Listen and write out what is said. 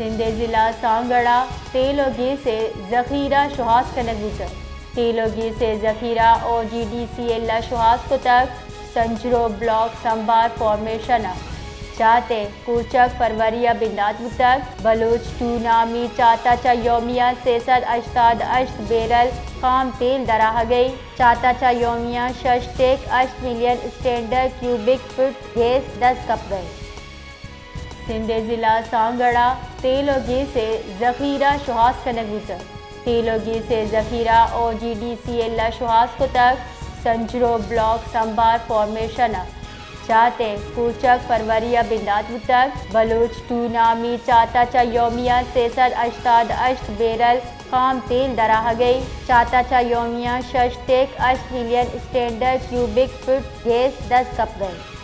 سندھ ءِ ضلع سانگڑ ءَ تیل ءُ گیس ءِ ذخیرہ شوہاز کنگ بوتگ۔ تیل ءُ گیس ءِ ذخیرہ او جی ڈی سی ایل ءَ شوہاز کتگ۔ سنجرو بلاک سمبار فارمیشن ءَ چات ءِ کوچگ فروری ءَ بندات بوتگ۔ بلوچ ٹو نامی چات ءَ چہ یومیہ سے سد ہشتاد ہشت بیرل خام تیل دراہگ ءَ۔ چات ءَ چہ یومیہ شش ٹیک ہشت million standard cubic feet gas دست کپگ ءَ۔ سندھ ءِ ضلع سانگڑ ءَ تیل ءُ گیس ءِ ذخیرہ شوہاز کنگ بوتگ۔ تیل ءُ گیس ءِ ذخیرہ او جی ڈی سی ایل ءَ شوہاز کتگ۔ سنجرو بلاک سمبار فارمیشن ءَ چات ءِ کوچگ فروری ءَ بندات بوتگ۔ بلوچ ٹو نامی چات ءَ چہ یومیہ سے سد ہشتاد ہشت بیرل خام تیل دراہگ ءَ۔ چات ءَ چہ یومیہ شش ٹیک ہشت million standard cubic feet gas دست کپگ ءَ۔